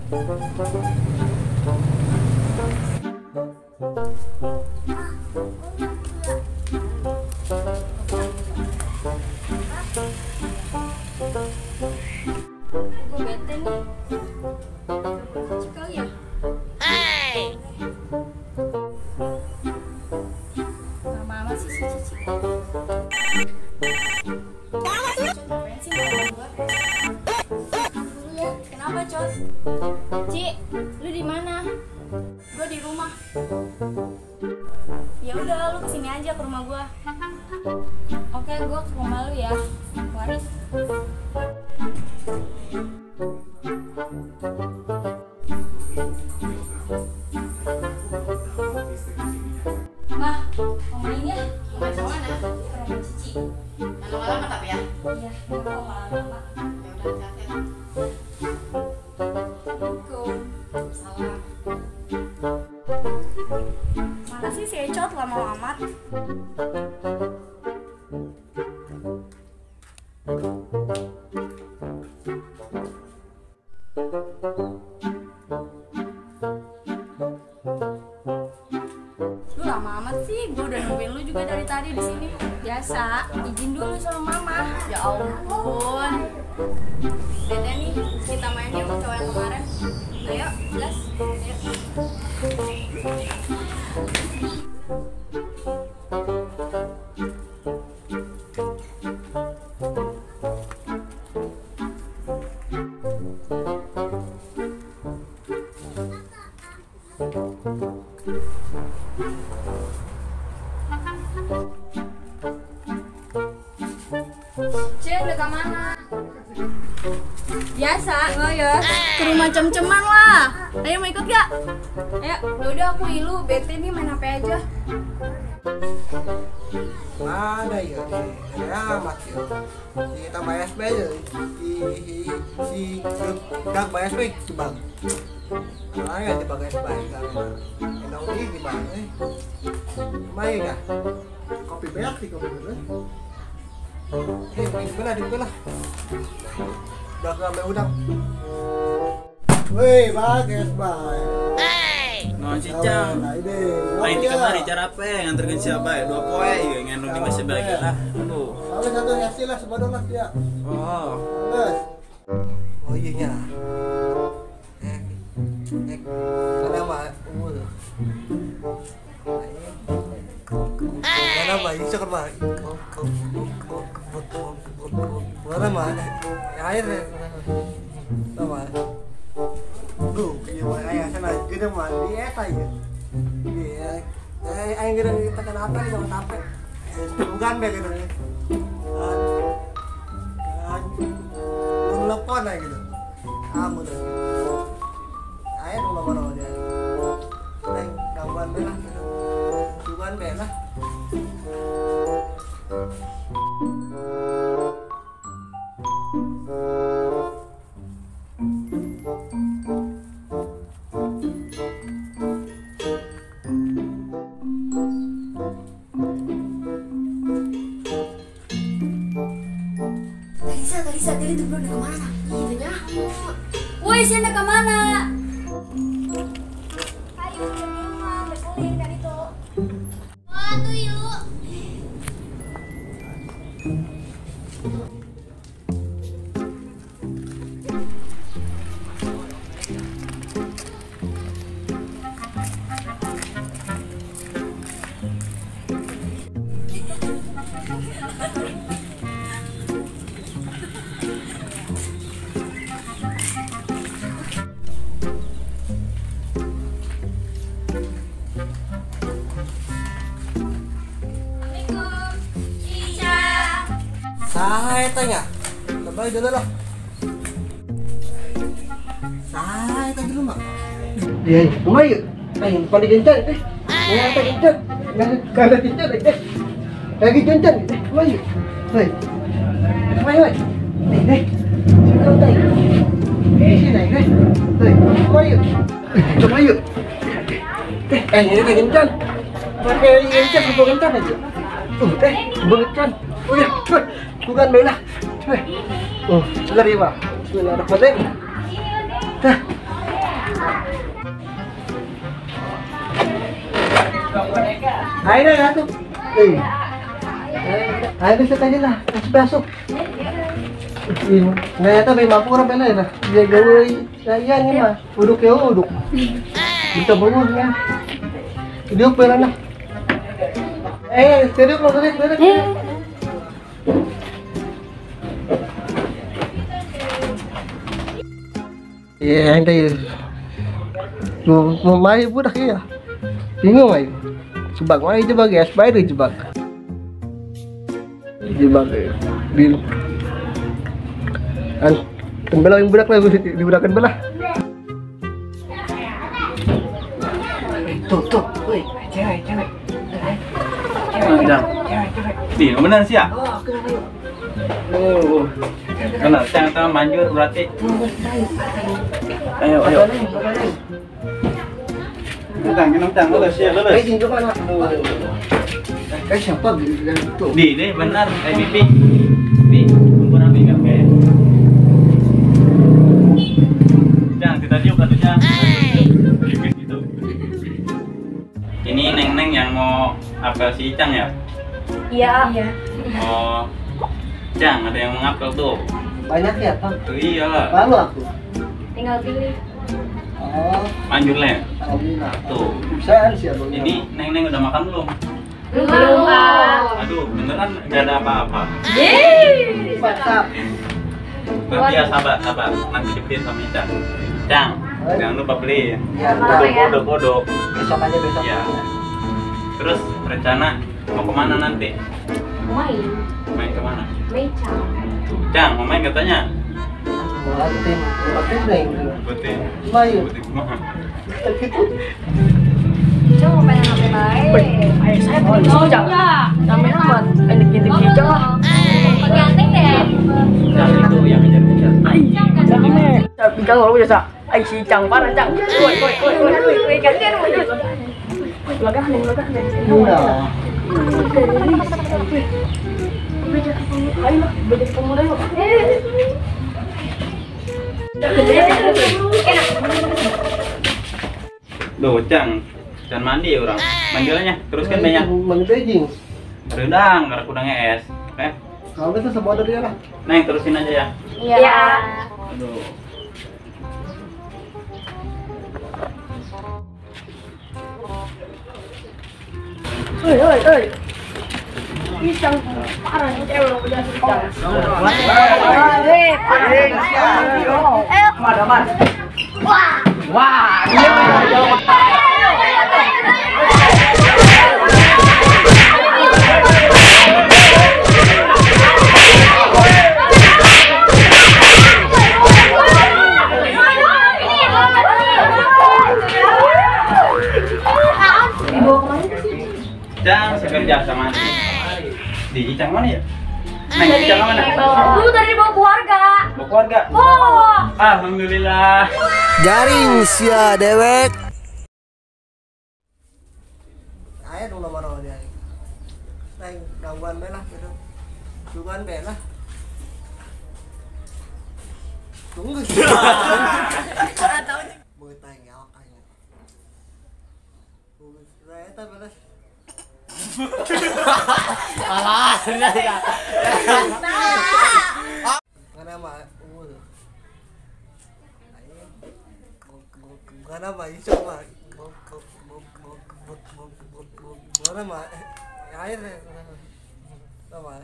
Gue bete nih. Cici kali ya? Hey. Lama amat sih si Cici. Ngapain sih ngomong gue? Dulu ya. Kenapa, Cot? Ci, lu di mana? Gue di rumah. Ya udah, lu kesini aja ke rumah gue. Oke, gue ke rumah lu ya. Waris. Mah, mau main ya? Mau main sama mana? Ke rumah Cici. Jangan lama-lama tapi ya? Iya, nggak mau lama-lama. Ya udah, hati-hati. Assalamualaikum. Salam. Mana sih si Ecot lama amat? Lu lama amat sih, gue udah nungguin lu juga dari tadi di sini. Biasa, izin dulu sama mama. Ya ampun. Bete nih, kita main yuk cowok yang kemarin. Ayo, gas. Ayo. Cek, udah ke mana? Biasa, oh ya. Ke rumah cem-ceman lah. Ayo mau ikut gak? Ayo, udah aku ilu, bete nih main HP aja. Mana ya? Ada amat ya. Si tambah SP ya. Si dak bayar SP dibang. Ah ya dibang SP kan. Endong ini dibang eh. Main ya. Kopi beak sih kopi bener. Eh, main belah di belah. Udah ngambil udang. Woi, bagus, bye. No cicang. Lain di kamar cara apa ya nganterkeun siapa ya? 2 poe ieu ngan di masih balik lah. Aduh. Salah satu hasil lah sebodoh lah dia. Oh. Terus. Oh iya nya. Karena mah umur. Karena mah ieu sok mah. Karena mah air. Sama. Duh, iya mah aya sana gede mah di eta ieu. Iya. Aing gede tekan apa nih sama tape. Bukan be gitu. Kan. Lu telepon aja gitu. Ah, mudah. Aing lu telepon dia. Neng, gangguan be lah. Gangguan be lah. Kalisa, tadi itu belum kemana? Iya, woi, sih anda kemana? Ayo, ke rumah, berkeling dari itu. Wah, tuh ilu. Saya tanya, lebay dulu lah. Saya tanya dulu mak. Iya, lumayan. Ayo, paling gencar deh. Ya, tak gencar. Kalau gencar deh. Lagi gencar deh, lumayan. Hei, lumayan. Nih, deh. Sudah tahu. Eh, sini deh. Hei, lumayan. Lumayan. Eh, ini tak gencar. Pakai gencar, bukan gencar aja. Bukan. Oh ya, bukan Bella. Oh, sebentar ya, Pak. Bismillahirrahmanirrahim. Dah. Ayo dah masuk. Ayo bisa tanya lah, masuk. Nah, itu bayi mampu orang bela lah. Dia gawe iya nih mah, uduk ya uduk. Bisa bangun ya. Dia bela lah. Serius mau serius. Iya, yang tadi mau main budak ya. Bingung aja. Jebak mana jebak ya, spider jebak. Jebak ya. Bil. An, belah yang budak lah, dibudakan belah. Tuh, woi, cewek. Cewek. Di, benar sih ya? Oh, benar, Cang, sama manjur berarti. Ayo. Cang, lulus ya, lulus. Kayak siapa gitu? Di, ini benar, Bibi. Bi, kumpul rapi enggak kayak. Cang, kita diuk atau Cang. Gitu. Ini neng-neng yang mau apel si Icang ya? Iya. Oh, Cang, ada yang mau ngapel tuh. Banyak ya, Pak? Tuh iyalah. Malu aku. Tinggal pilih. Oh. Manjur lah ya? Alhamdulillah. Tuh. Bisa sih abang. Ini neng-neng udah makan belum? Belum, Pak. Aduh, beneran gak ada apa-apa. Yeay. Mantap. Berarti ya sabar. Nanti dibeliin sama Icang. Cang, jangan lupa beli. Ya, kodok. Besok aja besok. Ya. Terus rencana mau kemana nanti? Main. Main kemana? Main Cang. Tuh, Cang, mau main katanya? Main. Gitu. Cang mau main apa baik? Ayo saya pengen Cang. Sampai amat. Enak-enak Cang lah. Ganteng deh. Cang itu yang kejar-kejar. Ai, Cang ini. Cang kalau biasa. Ai si Cang parah Cang. Woi. Gantian woi. Belakang nih. Udah. Ayo lah, belajar pemuda yuk. Duh, Cang, jangan mandi ya orang. Manggilnya, terus kan banyak. Mandi Beijing. Rendang, karena kudangnya es. Oke. Kalau itu semua ada dia lah. Neng, terusin aja ya. Iya. Aduh. Oi. Icang parah nih cewek udah Icang. Aman. Wah. Dibawa kemana sih? Cang sekerja sama di Icang mana ya? Neng, Icang mana? Lu tadi dibawa keluarga. Bawa keluarga? Oh. Alhamdulillah. Garing sia dewek. Ayo dong nomor dia. Neng, gangguan belah gitu. Gangguan belah. Tunggu. Mau tanya apa ya? Saya belas. Alah, ya. Kenapa? Kenapa coba? Kenapa? Air. Kenapa?